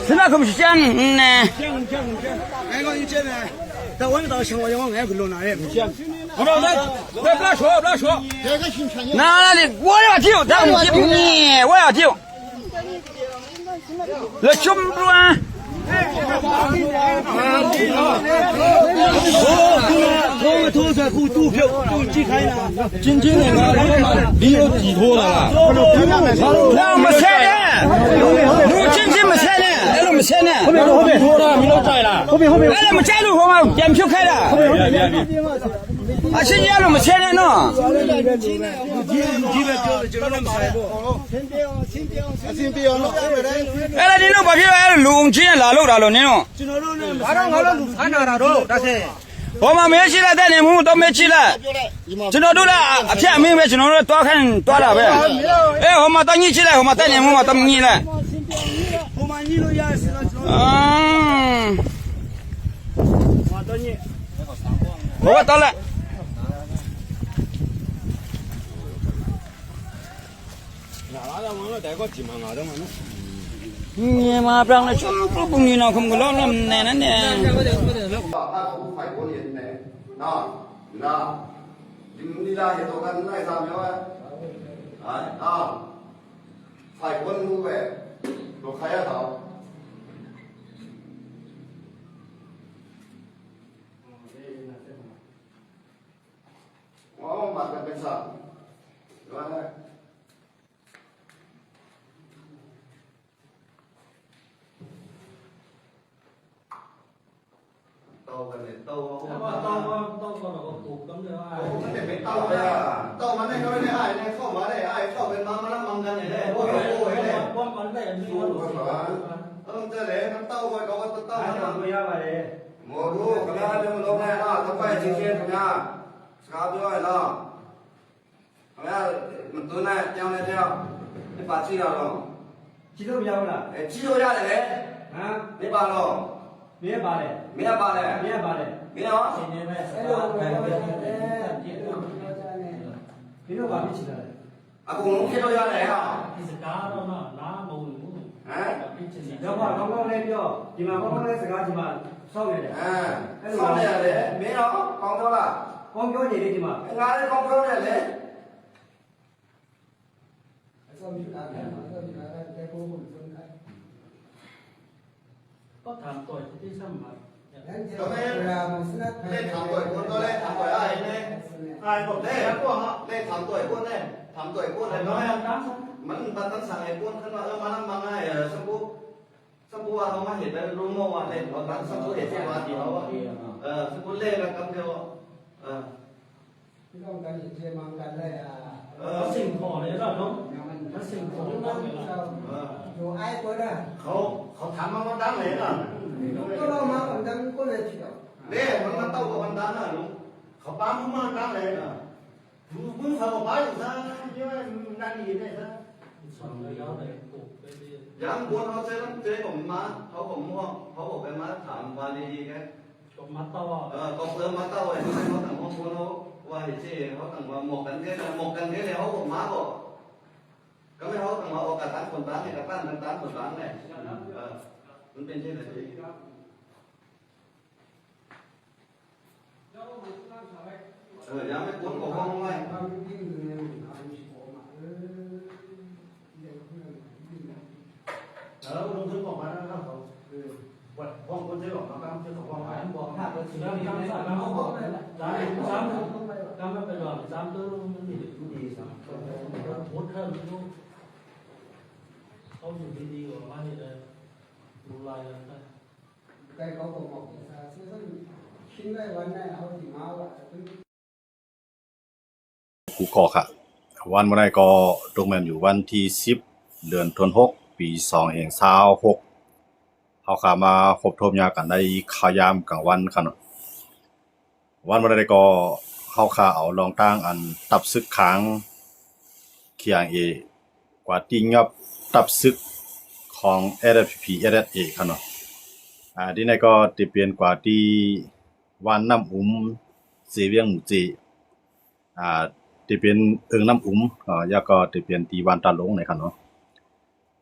现在可不是这样呢。哎，我一见面，在我那道想我，我爱去弄那里。不要说，不要说。那那里，我要丢，咱们丢，我要丢。来，全部啊！今天那个，你有几头了？那我们三人，我今天我们三人，那我们三人。后面，后面，后面，后面，后面。那我们加入我们点票开了。啊，现在我们三人呢。အဲ့ဒါနင်တို့ဘာဖြစ်လို့အဲ့လိုလူအုံချင်းလာလို့တာလို့နင်တို့ကျွန်တော်တို့လည်းမဆိုင်ဘူးကျွန်တော်တို့လူဖမ်းလာတာတော့ဒါဆိုဟိုမှာမေးရှိလားတဲ့နေမှုတော့မေးရှိလားကျွန်တော်တို့လည်းအဖျက်အမင်းပဲကျွန်တော်တို့တွားခိုင်းတွားတာပဲအဲဟိုမှာတော့ညှိရှိလားဟိုမှာတဲ့နေမှုမှာတော့ညှိလားဟိုမှာညှိလို့ရတယ်ဆိုတော့ကျွန်တော်အာဟိုမှာတော့ညှိဟိုကတော့လဲ မြန်မာပြည်နဲ့ကျွန်တော်ပုံနေတော့ခုံကလောင်းနဲ့နဲ့နဲ့ဘာကိုဖိုက်ကိုနေနဲ့နော်နော်ဒီမီလာရတော့ကနေစားမြောက်ဟာနော်ဖိုက်ကိုနူပဲတော့ခါရတော့ อ๋อ มากันเป็นสามว่าเต้ากันเนี่ยเต้าเอามาเต้าว่าเต้าก็เราก็ปลูกกันเลยว่าโอ้มันเนี่ยเป็นเต้าเลยอ่ะเต้ามันเนี่ยก็ไม่ได้อ้ายเนี่ยเข้ามาได้อ้ายเข้าเป็นมามานั่งมังกันเนี่ยได้โอ้ยโอ้ยเนี่ยว่ามันได้อันนี้มันเออมันจะเลยมันเต้าไปเขาก็เต้ามันไม่ยากอะไร Modu, kena ada melongai lah, tempat cincin punya. Sekarang tu lah. Kena mentunai tiang ni tiang. Ni pasti lah lo. Cik tu biar lah. Eh, cik tu biar deh. Ha? Ni ba lo. Ni ba deh. Ni ba deh. Ni ba deh. Ni lo. Sini deh. Ni lo ba ni cik deh. ອາກົງລົງເຂດເຮົາຢ່າໄດ້ຫາ ກິດຈະກາເນາະ ນ້ຳບໍ່ຫວື ຮະ ແລ້ວວ່າເຮົາເວົ້າແລ້ວ ທີ່ມາເວົ້າແລ້ວສະກາທີ່ມາຊ່ອງນີ້ແຫຼະ ອ່າ ຊ່ອງນີ້ແຫຼະ ແມ່ນເນາະ ຂອງເຈົ້າລະ ຂອງເຈົ້ານີ້ທີ່ມາ ງານຂອງເຈົ້ານີ້ແຫຼະ ເຂົາຖາມຕໍ່ທີ່ສຳມາ ກໍແມ່ນ ເລກຖາມຕົວຄົນ ກໍເລກຖາມຕົວອ້າຍແດ່ ອ້າຍບອກເລກ ເລກຖາມຕົວຄົນແດ່ ຖາມຕົວຄົນແດ່ ມັນບັດຕັນສັງໃຫ້ຄົນ ຄັນວ່າ ເອີ ມານຳບັງອ້າຍ ເອີ ສົມມຸດ ສົມມຸດວ່າເຮົາມາເຮັດແລ້ວ ຮູ້ບໍ່ວ່າເລກເຮົາຕັນ ສົມມຸດເຮັດວ່າດີເຮົາ ເອີ ສົມມຸດເລກກັບເຮົາ ເອີ ເອີ ສິ່ງຂໍເລີຍເນາະ ເອີ ເຂົາ ເຂົາຖາມມາວ່າຕັນແຫຼະເນາະ ເດ້ ມັນມາເຕົ້າກັບມັນຕັນນະ ເຂົາປາມມາຕັນແຫຼະ ມື້ເຂົາກໍປາຢູ່ຊະ ຢູ່ນັ້ນອີກໄດ້ຊະ ຍັງບ່ອນເຮົາໃຊ້ນຳເຈກໍມາ ເຮົາກໍມາ ເຮົາກໍໄປມາຖາມວ່າດີໆ ກໍມາຕໍ່ ເອີ ກໍເພີ່ມມາຕໍ່ໄວ້ ເຮົາຕັ້ງມາບ່ອນເຮົາວ່າໃຫ້ເຈ ເຮົາຕັ້ງວ່າໝອກກັນແທ້ ໝອກກັນແທ້ ເຮົາກໍມາກໍ ກໍແມ່ນເຮົາຕັ້ງວ່າອອກກະຕານຄົນຕານ ໃຫ້ກະຕານຕ່າງໆຄົນຕານແຫຼະ ເອີ ມັນເປັນຈັ່ງໃດ ເອີ ຢາມໄປກົນກໍຫ້ອງໄວ້ ເອີ ລົງທຶນອອກມານຳເຂົາ ເອີ ຫ້ອງຄົນໃຊ້ອອກມາຕາມທີ່ເຂົາເວົ້າ ບອກຖ້າເພິ່ນຊິໄດ້ ສາມ ສາມ ກຳມາໄປດອນ ສາມໂຕ ມັນມີ ມັນດີ ສາມ ໂຕ ໂຫດເຖິງຢູ່ ເຂົາຢູ່ດີໆ ອອກມາເຮັດໃຫ້ ດູລາຍກັນໄປ ກູຂໍຂະ ວັນມື້ໃດກໍຕົກແມ່ນຢູ່ວັນທີສິບ ເດືອນທວນຫົກ ປີສອງພັນຊາວຫົກ ເຮົາຂະມາພົບທົບຍາກັນໃນຂ່າວຍາມກາງວັນຂະເນາະ. ວັນມື້ໃດກໍເຮົາຂະເອົາລອງຕັ້ງອັນ ຕັບສຶກຂາງ ເຄໄອເອ ກວ່າຕີຫຍັບຕັບສຶກຂອງ ເອສເອສພີ ເອສເອສເອ ຂະເນາະ. ອາ ທີ່ໃນກໍຕິເປັນກວ່າທີ່ ບ້ານນ້ຳອຸມ ເຊວຽງໝູເຈ ອາ ທີ່ເປັນເອີ່ງນ້ຳອຸມ ອາ ແລ້ວກໍທີ່ເປັນທີ່ບ້ານຕາຫຼົງນີ້ຂະເນາະ.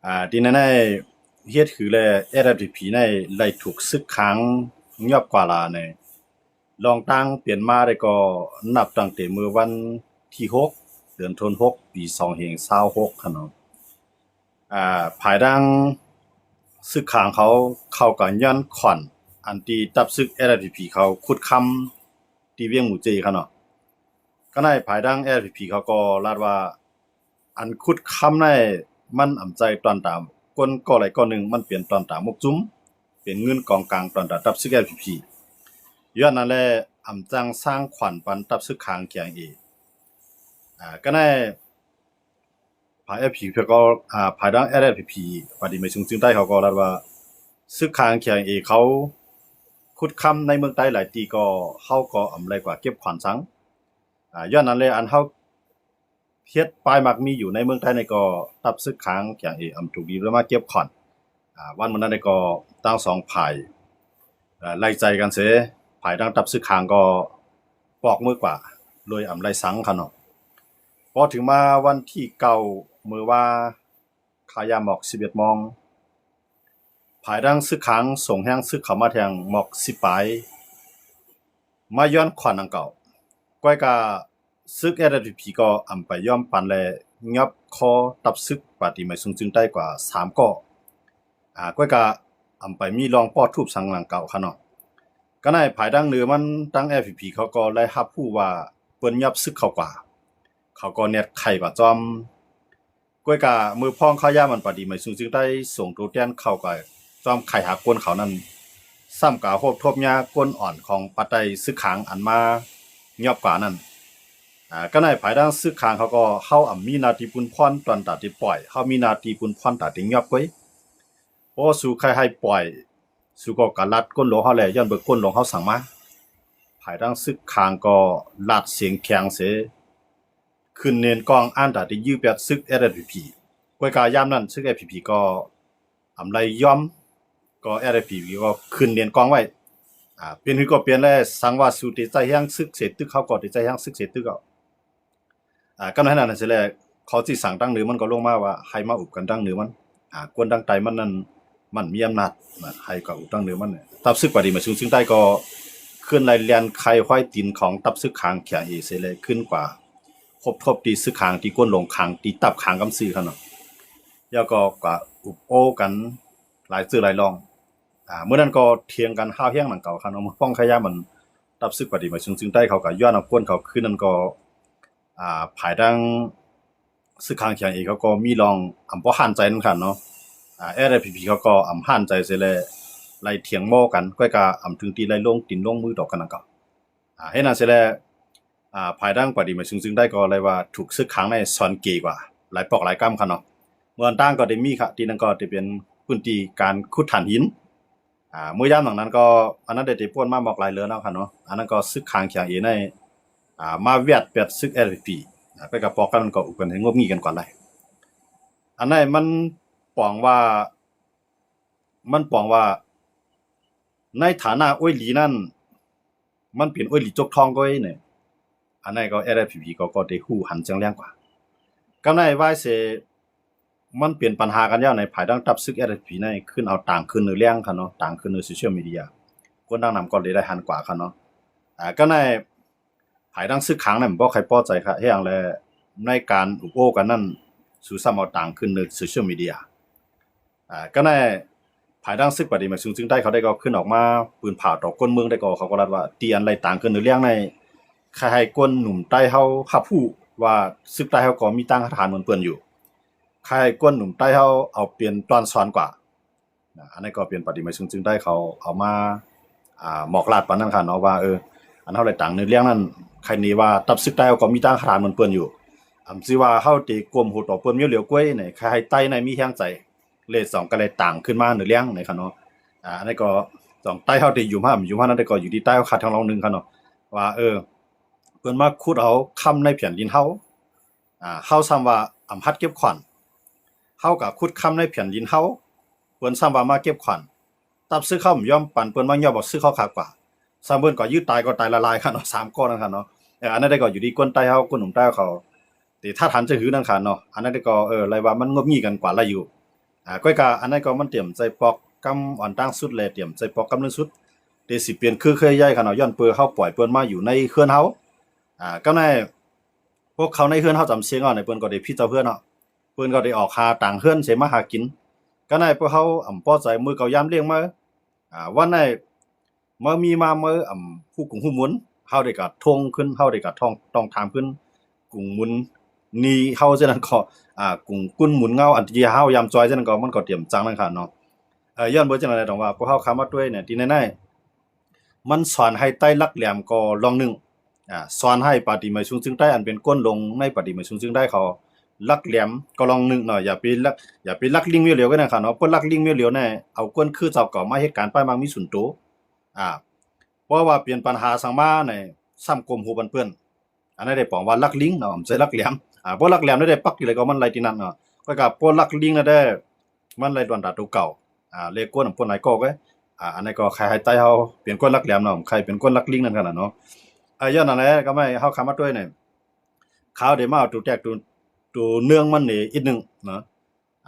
ອາ ທີ່ໃນໆ ເຮັດຄືແລ ເອສເອັສພີພີ ໃນໄດ້ຖືກຊຶກຂາງຍອບກວ່າລາວໃນ ລອງຕັ້ງເປັນມາໄດ້ກໍນັບຕັ້ງແຕ່ມື້ວັນທີຫົກ ເດືອນທີຫົກ ປີສອງພັນຊາວຫົກຫັ້ນເນາະ. ອ່າ ພາຍຫຼັງຊຶກຂາງເຂົາ ເຂົາກໍຍ້ອນຂວັນອັນທີ່ຕັບຊຶກ ເອສເອັສພີພີ ເຂົາຂຸດຄຳທີ່ວຽງໝູເຈຫັ້ນເນາະ. ກໍໃນພາຍຫຼັງ ເອສເອັສພີພີ ເຂົາກໍລາດວ່າ ອັນຂຸດຄຳໃນມັນອຳໃຈຕອນຕາມ ຄົນກໍຫຼາຍກໍໜຶ່ງ ມັນເປັນຕອນຕາມມົກຈຸມ ເປັນເງິນກອງກາງຕອນຕາມຕັບຊຶກ ເອສເອັສພີພີ ຍ້ອນນັ້ນແຫຼະ ອຳຈັ່ງສ້າງຂວັນປັນຕັບຊຶກຂາງ ເຄໄອເອ ອ່າ ກໍໃນພາຍເອສເອັສພີພີ ກໍ ອ່າ ພາຍຫຼັງ ເອສເອັສພີພີ ປາຕີໄມ້ສູງຈຶງໃຕ້ ເຂົາກໍລາດວ່າ ຊຶກຂາງ ເຄໄອເອ ເຂົາຂຸດຄຳໃນເມືອງໃຕ້ຫຼາຍທີ່ ກໍເຮົາກໍອຳໄລກວ່າເກັບຂວັນສັງ ອ່າ ຍ້ອນນັ້ນແຫຼະ ອັນເຮົາ ເຮັດປ້າຍມັກມີຢູ່ໃນເມືອງໃຕ້ນີ້ກໍ ຕັບຊຶກຂາງ ເຄໄອເອ ອຳຖືກດີເລີຍມາເກັບຂວັນ. ອ່າ ວັນມື້ນັ້ນນີ້ກໍທັງສອງຝ່າຍ ເອີ ໄລ່ໃຈກັນເສ ຝ່າຍທາງຕັບຊຶກຂາງກໍປອກມືກວ່າ ໂດຍອຳໄລສັງຫັ້ນເນາະ. ພໍເຖິງມາວັນທີເກົ້າ ມື້ວ່າ ຄາຍາມອອກສິບເອັດໂມງ ພາຍຫຼັງຊຶກຂາງສົ່ງແຮງຊຶກເຂົ້າມາແທງໝອກສິບປາຍ ມາຍ້ອນຂວັນດັ່ງກ່າວ ກ້ອຍກະຊຶກ ເອສເອັສພີພີ ກໍອຳໄປຍ້ອມປັນ ແລະ ຍອບຄໍຕັບຊຶກປາຕີໄມ້ສູງຈຶງໃຕ້ກວ່າສາມກໍ ອາ ກ້ອຍກະອຳໄປມີລອງປ້ອທູບສັງຫຼັງເກົ່າຂະເນາະ. ກະໃນພາຍດັ່ງເໜືອມັນ ທາງ ເອສເອັສພີພີ ເຂົາກໍໄດ້ຮັບຮູ້ວ່າເພິ່ນຍອບຊຶກເຂົ້າກວ່າ ເຂົາກໍແນດໄຂກວ່າຈອມ ກ້ອຍກະມື້ພ້ອງຄາຍາມອັນປາຕີໄມ້ສູງຈຶງໃຕ້ ສົ່ງໂຕແທນເຂົ້າກະຈອມໄຂຫາກົນເຂົານັ້ນ ຊ້ຳກະໂຮບທົບຍາກົນອ່ອນຂອງປາໄຕຊຶກຂາງອັນມາຍອບກວ່ານັ້ນ. ອາ ກະໃນພາຍທາງຊຶກຂາງເຂົາກໍ ເຮົາອຳມີໜ້າທີ່ປຸນພອນຕອນຕາທີ່ປ່ອຍ ເຮົາມີໜ້າທີ່ປຸນພອນຕາທີ່ຍອບກ້ວຍ ໂອ ສູໃຄ່ໃຫ້ປ່ອຍ ສູກໍກະລັດກົນຫຼວງເຮົາແຫຼະ ຍ້ອນເບີກກົນຫຼວງເຮົາສັ່ງມາ. ພາຍທາງຊຶກຂາງກໍລາດສຽງແຂງເສ ຂຶ້ນເນນກອງອັນຕາທີ່ຢື້ແປດຊຶກ ເອສເອັສພີພີ ກ້ວຍກະຍາມນັ້ນຊຶກ ເອສເອັສພີພີ ກໍອຳໄລຍອມ ກໍ ເອສເອັສພີພີ ກໍຂຶ້ນເນນກອງໄວ້ ອາ ເປັນຄືກໍເປັນແລະ ສັງວ່າສູເຕໃຊ້ແຮງຊຶກເສຕຶກ ເຮົາກໍເຕໃຊ້ແຮງຊຶກເສຕຶກເອົາ. ອາ ກຳນັ້ນຫັ້ນເສແລະ ເຂົາຊິສັ່ງທາງເໜືອມັນກໍລົງມາວ່າໃຫ້ມາອຸບກັນທາງເໜືອມັນ ອາ ຄົນທາງໃຕ້ມັນນັ້ນ ມັນມີອຳນາດນະ ໃຫ້ກໍອຸບທາງເໜືອມັນ. ຕັບຊຶກປາຕີໄມ້ສູງຈຶງໃຕ້ກໍຂຶ້ນໄລ່ແລ່ນໄຂ່ຄວາຍຕີນຂອງຕັບຊຶກຂາງ ເຄໄອເອ ເສແລະ ຂຶ້ນກວ່າ ໂຮບທົບທີ່ຊຶກຂາງ ທີ່ກົນຫຼວງຂາງ ທີ່ຕັບຂາງກຳຊື່ຫັ້ນເນາະ. ແລ້ວກໍກະອຸບໂອ້ກັນຫຼາຍຊື່ຫຼາຍລອງ ອາ ມື້ນັ້ນກໍຖຽງກັນຮ້າວແຮງດັ່ງເກົ່າຄັນເນາະ. ມື້ຟ້ອງຂະຍາມັນ ຕັບຊຶກປາຕີໄມ້ສູງຈຶງໃຕ້ເຂົາກໍຍ້ອນເອົາກົນເຂົາຄືນນັ້ນກໍ ອາ ພາຍທາງຊຶກຂາງ ເຄໄອເອ ເຂົາກໍມີລອງອຳບໍ່ຫັນໃຈນຳຄັນເນາະ. ອາ ເອສເອັສພີພີ ເຂົາກໍອຳຫັນໃຈເສແລະ ໄລ່ຖຽງໂມ້ກັນ ກ້ອຍກະອຳເຖິງທີ່ໄລ່ລົງຕີນລົງມືຕໍ່ກັນນັ້ນກໍ ອາ ເຮັດນັ້ນເສແລະ ອາ ພາຍທາງປາຕີໄມ້ສູງຈຶງໃຕ້ກໍເລີຍວ່າຖືກຊຶກຂາງໃນສອນເກກວ່າ ຫຼາຍປອກຫຼາຍກຳຄັນເນາະ. ເມືອງຕ່າງກໍໄດ້ມີຄະ ທີ່ນັ້ນກໍຈະເປັນພື້ນທີ່ການຂຸດຖ່ານຫີນ ອາ ເມື່ອຍາມຫຼັງນັ້ນກໍ ອັນນັ້ນໄດ້ ໄດ້ປ່ວນມາໝອກຫຼາຍເດືອນແລ້ວຄັນເນາະ. ອັນນັ້ນກໍຊຶກຂາງ ເຄໄອເອ ໃນ ອາ ມາແວດແປດຊຶກ ເອສເອັສພີພີ ອາ ໄປກັບປອກກັນ ມັນກໍອຸບກັນໃຫ້ງົບງິ້ງກັນກ່ອນໄດ້. ອັນນັ້ນມັນປອງວ່າ ມັນປອງວ່າ ໃນຖານະໂອ້ຍຫຼີນັ້ນ ມັນເປັນໂອ້ຍຫຼີຈົກທອງກ້ອຍນີ້ ອັນນັ້ນກໍ ເອສເອັສພີພີ ກໍ ກໍໄດ້ຮູ້ຫັນແຈ້ງແລງກວ່າ ກຳໃນວາຍເສ ມັນເປັນປັນຫາກັນແລ້ວໃນພາຍຫຼັງ ຕັບຊຶກ ເອສເອັສພີພີ ໃນຂຶ້ນເອົາຕາງຂຶ້ນເໜືອແລງຄັນເນາະ ຕາງຂຶ້ນເໜືອໂຊຊຽວມີເດຍ ຄົນດັ່ງນຳກໍເລີຍໄດ້ຫັນກວ່າຄັນເນາະ. ອາ ກຳໃນ ພາຍຫຼັງຊຶກຂາງນັ້ນບໍ່ໃຄ່ອຍພໍໃຈຄະແຮງ ແລະ ໃນການອຸບໂອ້ກັນນັ້ນ ສູຊ້ຳເອົາຕາງຂຶ້ນເນີໂຊຊຽວມີເດຍ ອາ ກະໃນພາຍຫຼັງຊຶກປາຕີໄມ້ສູງຈຶງໃຕ້ເຂົາໄດ້ກໍຂຶ້ນອອກມາປືນຜາຕໍ່ຄົນເມືອງໄດ້ກໍ ເຂົາກໍລາດວ່າ ທີ່ອັນໄລ່ຕາງຂຶ້ນເນີແລງໃນ ຄະໃຫ້ຄົນໜຸ່ມໃຕ້ເຮົາຮັບຮູ້ວ່າ ຊຶກໃຕ້ເຮົາກໍມີຕັ້ງທະຫານເໝືອນເພິ່ນຢູ່ ຄະໃຫ້ຄົນໜຸ່ມໃຕ້ເຮົາເອົາເປັນຕອນສອນກວ່າ ນະ ອັນນັ້ນກໍເປັນປາຕີໄມ້ສູງຈຶງໃຕ້ເຂົາເອົາມາ ອາ ບອກລາດປານນັ້ນຄັນເນາະ ວ່າ ເອີ ອັນເຮົາໄລ່ຕາງເນີແລງນັ້ນ ຄະເນວ່າຕັບຊຶກໃຕ້ເຮົາກໍມີຕັ້ງທະຫານເໝືອນເພິ່ນຢູ່ ອຳຊິວ່າເຮົາເຕກົມໂຫຕໍ່ເພິ່ນມຽວຫຼຽວກ້ວຍນີ້ ຄະໃຫ້ໃຕ້ໃນມີແຮງໃຈ ເລສອງກະເລີຍຕາງຂຶ້ນມາເນີແລງນີ້ຄັນເນາະ. ອາ ອັນນັ້ນກໍ ສອງໃຕ້ເຮົາເຕຢູ່ມາ ຢູ່ມານັ້ນກໍຢູ່ທີ່ໃຕ້ເຮົາຄາດທາງລອງໜຶ່ງຄັນເນາະ ວ່າ ເອີ ເພິ່ນມາຂຸດເອົາຄຳໃນແຜ່ນດິນເຮົາ ອາ ເຮົາຊ້ຳວ່າອຳຫັດເກັບຂວັນ ເຮົາກະຂຸດຄຳໃນແຜ່ນດິນເຮົາ ເພິ່ນຊ້ຳວ່າມາເກັບຂວັນ ຕັບຊຶກເຮົາບໍ່ຍອມປັນ ເພິ່ນມາຍອບເອົາຊຶກເຮົາຄາກວ່າ ຊ້ຳເພິ່ນກໍຢືດຕາຍກໍຕາຍລະລາຍຄັນເນາະ ສາມກໍນັ້ນຄັນເນາະ. ເອີ ອັນນັ້ນໄດ້ກໍຢູ່ທີ່ຄົນໃຕ້ເຮົາ ຄົນໜຸ່ມໃຕ້ເຮົາເຂົາ ທີ່ຖ້າທານຈະຫືນັ້ນຄັນເນາະ ອັນນັ້ນໄດ້ກໍ ເອີ ໄລ່ວ່າມັນງົບງິ້ງກັນກວ່າໄລ່ຢູ່. ອາ ກ້ອຍກະອັນນັ້ນກໍມັນຕຽມໃສ່ປອກກຳອ່ອນຕ່າງສຸດ ແລະ ຕຽມໃສ່ປອກກຳເລິນສຸດ ທີ່ຊິເປັນຄືເຄີຍໃຫຍ່ຂະເນາະ ຍ້ອນເປີເຮົາປ່ອຍເພິ່ນມາຢູ່ໃນເຮືອນເຮົາ. ອາ ກຳໃນພວກເຂົາໃນເຮືອນເຮົາຈຳເຊງເນາະ ເພິ່ນກໍໄດ້ຜິດເຈົ້າເຮືອນເນາະ ເພິ່ນກໍໄດ້ອອກຫາຕ່າງເຮືອນເສມາຫາກິນ. ກຳໃນພວກເຮົາອຳພໍໃຈມື້ເຂົາຍາມລ້ຽງມາ ອາ ວັນໃດ ມາມີມາເມີອຳ ຮູ້ກຸງຮູ້ມຸນ ເຮົາໄດ້ກະທວງຄືນ ເຮົາໄດ້ກະທວງ ຕ້ອງຖາມຄືນ ກຸງມຸນໜີເຮົາ ເຊັ່ນນັ້ນກໍ ອາ ກຸງກຸນໝູນເງົາ ອັນທີ່ເຮົາຍາມຈອຍ ເຊັ່ນນັ້ນກໍ ມັນກໍຕຽມຈັ່ງນັ້ນຂະເນາະ. ເອີ ຍ້ອນເບິ່ງຈັ່ງໃດ ຕ້ອງວ່າພວກເຮົາຄາມາຕົວະນີ້ ທີ່ແນ່ໆ ມັນສອນໃຫ້ໄຕ້ຫຼັກແຫຼມກໍລອງໜຶ່ງ ອາ ສອນໃຫ້ປາຕີໄໝສູງຈຶງໃຕ້ ອັນເປັນກົ້ນລົງໃນປາຕີໄໝສູງຈຶງໃຕ້ເຂົາ ຫຼັກແຫຼມກໍລອງໜຶ່ງເນາະ. ຢ່າໄປຫຼັກ ຢ່າໄປຫຼັກລິງມຽວຫຼຽວກັນນະຂະເນາະ ເພາະຫຼັກລິງມຽວຫຼຽວນີ້ ເອົາກົ້ນຄືເຈົ້າເກົ່າມາເຮັດການປ້າຍມັກມີສ່ວນໂຕ ອາ ເພາະວ່າເປັນບັນຫາສັງມາໃນ ຊ້ຳກົມໂຮປັນເປື້ອນ ອັນນັ້ນໄດ້ປອງວ່າລັກລິງເນາະ ບໍ່ໃຊ່ລັກແຫຼມ. ອາ ບໍ່ລັກແຫຼມໄດ້ ປັກທີ່ໃດກໍມັນໄລ່ທີ່ນັ້ນເນາະ ກໍກະບໍ່ລັກລິງນະໄດ້ ມັນໄລ່ດອນຕາໂຕເກົ່າ. ອາ ເລກວນນຳຄົນຫຼາຍກໍ ອາ ອັນນັ້ນກໍໃຄໃຫ້ໃຕ້ເຮົາເປັນຄົນລັກແຫຼມເນາະ ໃຄເປັນຄົນລັກລິງນັ້ນຂະນະເນາະ. ອາ ຍ້ອນນັ້ນແຫຼະ ກໍໃຫ້ເຮົາຄາມາຕົວະນີ້ ຂ້າໄດ້ມາເອົາໂຕແຕກໂຕ ໂຕເນື່ອງມັນນີ້ອີກໜຶ່ງເນາະ.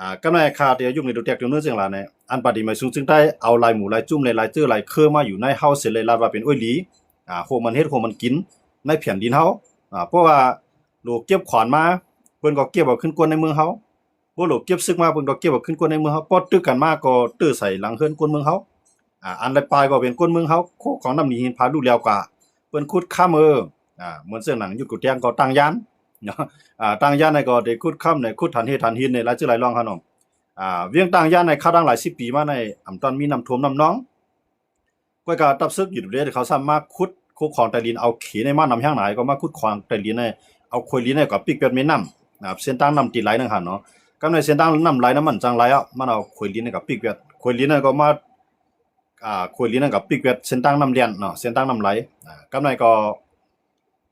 ອາ ກຳໃນຂ້າທີ່ເອົາຍຸກນີ້ໂຕແຕກໂຕເນື່ອງເຊິ່ງຫຼາຍໃນ ອັນປາຕີໄໝສູງຈຶງໃຕ້ ເອົາຫຼາຍໝູ່ຫຼາຍຈຸ້ມ ແລະ ຫຼາຍເຈີຫຼາຍເຄີມາຢູ່ໃນເຮົາເສຍເລີຍ ລາວວ່າເປັນໂອ້ຍຫຼີ ອາ ໂຮມັນເຮັດໂຮມັນກິນໃນແຜ່ນດິນເຮົາ. ອາ ເພາະວ່າໂລກເກັບຂອນມາ ເພິ່ນກໍເກັບເອົາຄືນກ້ນໃນເມືອງເຮົາ ບໍ່ໂລກເກັບຊຶກມາ ເພິ່ນກໍເກັບເອົາຄືນກ້ນໃນເມືອງເຮົາ ພໍຕຶກກັນມາກໍເຕີໃສ່ຫຼັງເຮືອນກົ້ນເມືອງເຮົາ. ອາ ອັນລະປາຍກໍເປັນກົ້ນເມືອງເຮົາ ໂຄກຂອງນ້ຳໜີຫີນຜາລູກແຫຼວກວ່າ ເພິ່ນຂຸດຄຳ ເອີ ອາ ເໝືອນເຊິ່ງໜັງຢູ່ກູແຕງກໍຕ່າງຢານເນາະ. ອາ ຕ່າງຢານໃນກໍໄດ້ຂຸດຄຳໃນ ຂຸດຖ່ານເຮດຖ່ານຫີນໃນຫຼາຍຊື່ຫຼາຍລ່ອງຫັ້ນເນາະ. ອາ ວຽງຕ່າງຢານໃນຄາວດັ່ງຫຼາຍສິບປີມາໃນ ອຳຕອນມີນ້ຳຖ້ວມນ້ຳນອງ ກ້ອຍກະຕັບເສິກຢູ່ເດ ເຂົາຊ້ຳມາຂຸດ ຂຸດຂອງໃຕ້ດິນ ເອົາເຂໃນມານຳແຮງຫຼາຍ ກໍມາຂຸດຂອງໃຕ້ດິນໃນ ເອົາໂຂຍດິນໃນກໍປິກແປດແມ່ນ້ຳ ອາ ເສັ້ນທາງນ້ຳທີ່ໄຫຼນັ້ນຫັ້ນເນາະ. ກຳໃນເສັ້ນທາງນ້ຳໄຫຼນະ ມັນຈັ່ງໄຫຼອະ ມັນເອົາໂຂຍດິນໃນກໍປິກແປດ ໂຂຍດິນໃນກໍມາ ອາ ໂຂຍດິນນັ້ນກໍປິກແປດເສັ້ນທາງນ້ຳແລ່ນເນາະ ເສັ້ນທາງນ້ຳໄຫຼ. ອາ ກຳໃນກໍ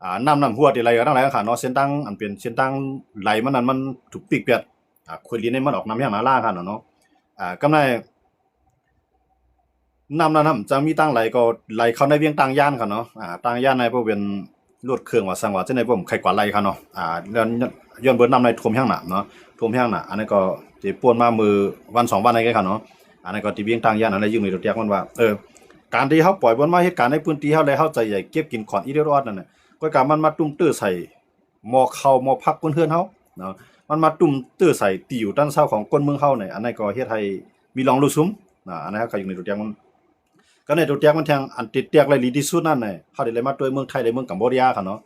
ອາ ນ້ຳ ນ້ຳຮົ້ວທີ່ໄຫຼກັນທັງຫຼາຍຫັ້ນເນາະ ເສັ້ນທາງອັນເປັນເສັ້ນທາງໄຫຼມັນນັ້ນ ມັນຖືກປິກແປດ. ອາ ໂຂຍດິນນີ້ມັນອອກນ້ຳແຮງໜາຫຼາຍຫັ້ນເນາະ. ອາ ກຳໃນນ້ຳນັ້ນນະ ຈັ່ງມີທາງໄຫຼກໍໄຫຼເຂົ້າໃນວຽງຕ່າງຢານຫັ້ນເນາະ. ອາ ຕ່າງຢານໃນບໍ່ເປັນ ລົດເຄື່ອງວ່າສັງວ່າຈັ່ງໃດ ບໍ່ໃຄ່ກວ່າໄລ່ເຂົາເນາະ. ອາ ຍ້ອນ ຍ້ອນເບິ່ງນ້ຳໃນຖ້ວມແຮງໜາເນາະ ຖ້ວມແຮງໜາ. ອັນນັ້ນກໍທີ່ປ່ວນມາມື້ວັນສອງວັນນີ້ເຂົາເນາະ. ອັນນັ້ນກໍທີ່ວຽງຕ່າງຢ້ານ ອັນນັ້ນຢູ່ໃນຕົວແຈກມັນວ່າ ເອີ ການທີ່ເຮົາປ່ອຍມັນມາເຮັດການໃນພື້ນທີ່ເຮົາ ແລະ ເຮົາໃຈໃຫຍ່ເກັບກິນຂອນອີ່ເດດອອດນັ້ນນະ ກໍກາມັນມາຕຸ້ມຕື້ໃສ່ໝໍ້ເຂົ້າໝໍ້ຜັກຄົນເຮືອນເຮົາເນາະ ມັນມາຕຸ້ມຕື້ໃສ່ທີ່ຢູ່ຕັນເຊົາຂອງຄົນເມືອງເຮົານີ້ ອັນນັ້ນກໍເຮັດໃຫ້ມີລອງລຸ້ນຊຸມນະ. ອັນນັ້ນເຮົາກໍຢູ່ໃນຕົວແຈກມັນ ກໍໃນຕົວແຈກມັນແທງ ອັນຕິດແຕກໄດ້ດີທີ່ສຸດນັ້ນນະ ເຮົາໄດ້ເລີຍມາຕົວເມືອງໄທ ແລະ ເມືອງກຳໂບເດຍຂະເນາະ.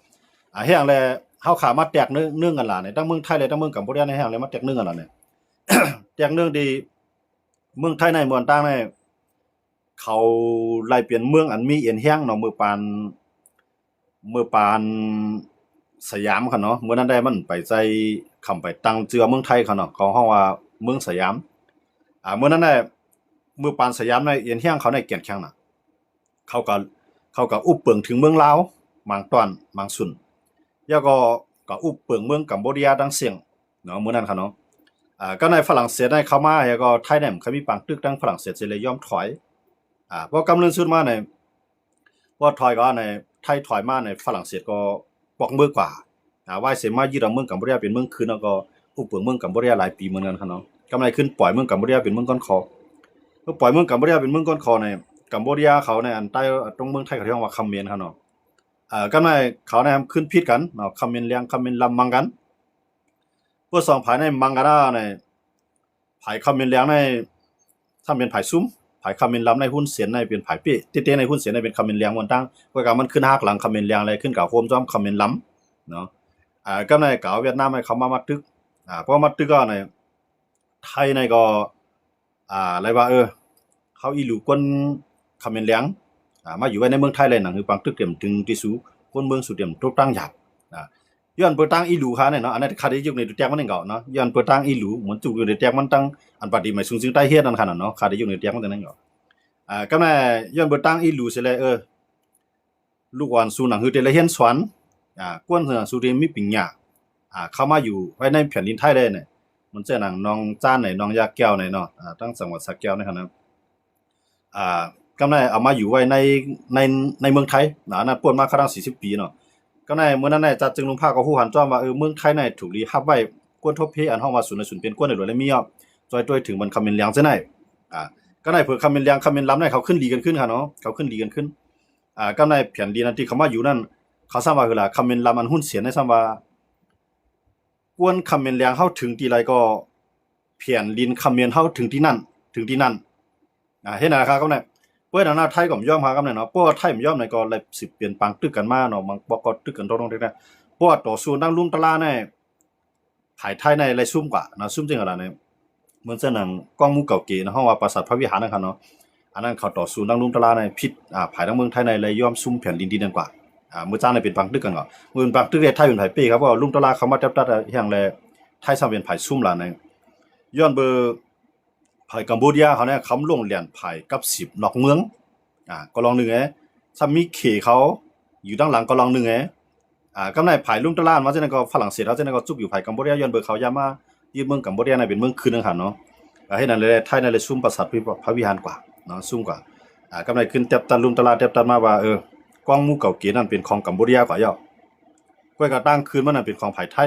ອາ ແຮ່ງແລະ ເຮົາຂາມາແຕກເນື້ອ ເນື້ອກັນຫຼາຍໃນ ທັງເມືອງໄທ ແລະ ທັງເມືອງກຳໂບເດຍໃນ ແຮ່ງແລະ ມາແຕກເນື້ອກັນຫຼາຍໃນ ແຕກເນື່ອງທີ່ເມືອງໄທໃນເມືອງຕ່າງໃນ ເຂົາໄລ່ເປັນເມືອງອັນມີເອັນແຮງເນາະ ເມື່ອປານ ເມື່ອປານສະຫຍາມຂະເນາະ. ເມື່ອນັ້ນໄດ້ມັນໄປໃສ່ ຄຳໄປຕັ້ງຊື່ວ່າເມືອງໄທຂະເນາະ ເຂົາຮ້ອງວ່າເມືອງສະຫຍາມ. ອາ ເມື່ອນັ້ນໄດ້ ເມື່ອປານສະຫຍາມໃນ ເອັນແຮງເຂົາໃນແກ່ນແຂງນະ ເຂົາກໍ ເຂົາກໍອຸບເປິງເຖິງເມືອງລາວ ບາງຕອນບາງສ່ວນ ແລ້ວກໍ ກໍອຸບເປິງເມືອງກຳໂບເດຍທັງເຊິ່ງເນາະ ມື້ນັ້ນຂະເນາະ. ອາ ກໍໃນຝຣັ່ງເສດໃນເຂົ້າມາ ແລ້ວກໍໄທໃນມັນເຄີຍມີປາງຕຶກທາງຝຣັ່ງເສດ ເສດເລີຍຍອມຖອຍ. ອາ ພໍກຳເລື່ອງສຸດມາໃນ ພໍຖອຍກໍໃນ ໄທຖອຍມາໃນ ຝຣັ່ງເສດກໍປອກມືກວ່າ ອາ ວ່າຍເສມາຍຶດເອົາເມືອງກຳໂບເດຍເປັນເມືອງຄືນ ແລ້ວກໍອຸບເປິງເມືອງກຳໂບເດຍຫຼາຍປີເໝືອນກັນຂະເນາະ. ກຳໃນຂຶ້ນປ່ອຍເມືອງກຳໂບເດຍເປັນເມືອງກ້ອນຂໍ ກໍປ່ອຍເມືອງກຳໂບເດຍເປັນເມືອງກ້ອນຂໍໃນ ກຳໂບເດຍເຂົາໃນ ອັນໃຕ້ຕົງເມືອງໄທເຂົາເອີ້ນວ່າຄຳເໝນຂະເນາະ. ເອີ ກຳໃນເຂົາໃນຂຶ້ນຜິດກັນເນາະ ຄຳເໝນແລງ ຄຳເໝນລຳ ມັງກັນ ພວກສອງຝ່າຍໃນມັງກັນນະ ໃນ ຝ່າຍຄຳເໝນແລງໃນ ຖ້າເປັນຝ່າຍຊຸມ ຝ່າຍຄຳເໝນລຳໃນຮຸນເຊນໃນເປັນຝ່າຍເປ້ ເຕະໆ ໃນຮຸນເຊນໃນເປັນຄຳເໝນແລງມ່ວນຕັ້ງ ກໍກາມັນຂຶ້ນຫັກຫຼັງຄຳເໝນແລງ ແລະ ຂຶ້ນກາໂຮມຈອມຄຳເໝນລຳເນາະ. ອາ ກຳໃນກໍເອົາຫວຽດນາມໃຫ້ເຂົ້າມາ ມາຕຶກ ອາ ພໍມາຕຶກກໍໃນ ໄທໃນກໍ ອາ ໄລ່ວ່າ ເອີ ເຮົາອີ່ຫຼູກວນຄຳເໝນແລງ ອາ ມາຢູ່ໄວ້ໃນເມືອງໄທແລ້ວ ໜັງຄືປາງຕຶກຕຽມຕຶງທີ່ສູ ຄົນເມືອງສູຕຽມຕົກຕັ້ງຢາກ ອາ ຍ້ອນເປີດຕ່າງອີ່ຫຼູຂ້ານີ້ເນາະ. ອັນນັ້ນຂ້າໄດ້ຢູ່ໃນຕົວແຈກມັນເອງເນາະ ຍ້ອນເປີດຕ່າງອີ່ຫຼູ ໝົນຈຸກຢູ່ໃນແຈກມັນຕັ້ງ ອັນປາຕີໄໝສູງຈຶງໃຕ້ເຮັດນັ້ນຂະເນາະ ຂ້າໄດ້ຢູ່ໃນຕົວແຈກມັນຕົວນັ້ນເນາະ. ອາ ກຳໃນຍ້ອນເປີດຕ່າງອີ່ຫຼູເສຍແລ້ວ ເອີ ລູກອ່ອນສູໜັງຄືໄດ້ຮຽນສອນ ອາ ກວນສູໜັງສືທີ່ມີປັນຍາ ອາ ເຂົ້າມາຢູ່ໄວ້ໃນແຜ່ນດິນໄທເລີຍນີ້ ມັນເຊັ່ນໜັງໜອງຈານໃນ ໜອງຢາແກ້ວໃນເນາະ ອາ ທາງຈັງຫວັດສະແກ້ວໃນຂະນະ ອາ ກຳໃນເອົາມາຢູ່ໄວ້ໃນ ໃນ ໃນເມືອງໄທນະ ອັນນັ້ນປ່ວນມາຄະດັງສີ່ສິບປີເນາະ. ກຳໃນມື້ນັ້ນນາຍຈັດຈຶ່ງລຸງພາກໍຮູ້ຫັນຈ້ອມວ່າ ເອີ ເມືອງໄທໃນຖືກລີຮັບໄວ້ ກວນທົບເພ ອັນຮ້ອງວ່າສູນໃນສູນເປັນກວນໃນຫຼວຍແລະມີອອກ ຈອຍໂຕຍເຖິງມັນຄຳເໝນລຽງຈັ່ງໃດ ອາ ກໍໄດ້ເຜີກຳເໝນລຽງຄຳເໝນລຳນັ້ນ ເຂົາຂຶ້ນດີກັນຂຶ້ນຫັ້ນເນາະ ເຂົາຂຶ້ນດີກັນຂຶ້ນ ອາ ກໍໄດ້ແຜ່ນດິນອັນທີ່ເຂົາມາຢູ່ນັ້ນ ເຂົາຊ້ຳວ່າຄືລະຄຳເໝນລຳອັນຮຸນເສນນັ້ນຊ້ຳວ່າ ກວນຄຳເໝນລຽງເຮົາເຖິງທີ່ໃດກໍ ແຜ່ນດິນຄຳເໝນເຮົາເຖິງທີ່ນັ້ນ ເຖິງທີ່ນັ້ນ ອາ ເຮັດນັ້ນລະຄັບ ກໍນັ້ນ ເພາະນັ້ນນະ ໄທກໍບໍ່ຍອມຄັບ ກໍນັ້ນເນາະ ເພາະວ່າໄທບໍ່ຍອມນີ້ກໍເລີຍສືບເປັນປາງຕຶກກັນມາເນາະ ບາງປອກກໍຕຶກກັນໂຕໆແທ້ໆ ເພາະວ່າຕໍ່ສູ້ນຳລຸງຕະລາໃນ ຝ່າຍໄທໃນໄລ່ຊຸມກວ່າເນາະ ຊຸມຈຶ່ງຫັ້ນລະ ເໝືອນເຊັ່ນໜັງກອງໝູ່ເກົ່າເກເນາະ ເຮົາວ່າປາສາດພະວິຫານນັ້ນຄັບເນາະ ອັນນັ້ນເຂົາຕໍ່ສູ້ນຳລຸງຕະລາໃນ ຜິດ ອາ ຝ່າຍທາງເມືອງໄທໃນໄດ້ຍອມຊຸມແຜ່ນດິນທີ່ນັ້ນກວ່າ ອາ ເມື່ອຈ້າງໄດ້ເປັນປາງຕຶກກັນກໍ ເປັນປາງຕຶກແລ້ວໄທເປັນຝ່າຍເປ້ຄັບ ເພາະວ່າລຸງຕະລາເຂົ້າມາແຕັບຕັດແລ້ວ ແຮ່ງແລ້ວ ໄທຊ້ຳເປັນຝ່າຍຊຸມຫຼາຍໃນ ຍ້ອນເບີ ຝ່າຍກຳໂບເດຍເຂົານີ້ຄຳລົງແລ່ນຝ່າຍກັບສິບນອກເມືອງ ອາ ກໍລອງໜຶ່ງເອ ຊ້ຳມີເຂເຂົາຢູ່ທາງຫຼັງກໍລອງໜຶ່ງເອ ອາ ກຳໃນຝ່າຍລຸງຕະລານວ່າຈັ່ງນັ້ນກໍຝຣັ່ງເສດເຮົາຈັ່ງນັ້ນກໍຈຸກຢູ່ຝ່າຍກຳໂບເດຍ ຍ້ອນເບີເຂົາຢາມາຍຶດເມືອງກຳໂບເດຍນັ້ນເປັນເມືອງຄືນໜຶ່ງຫັ້ນເນາະ ອາ ເຮັດນັ້ນແຫຼະ ໄທນັ້ນເລີຍຊຸມປາສາດພະວິຫານກວ່າເນາະ ຊຸມກວ່າ ອາ ກຳໃນຂຶ້ນແຕັບຕັດລຸງຕະລາແຕັບຕັດມາວ່າ ເອີ ກອງໝູ່ເກົ່າເກນັ້ນເປັນຂອງກຳໂບເດຍກວ່າເຈົ້າ ກໍຕາງຄືນມັນນັ້ນເປັນຂອງຝ່າຍໄທ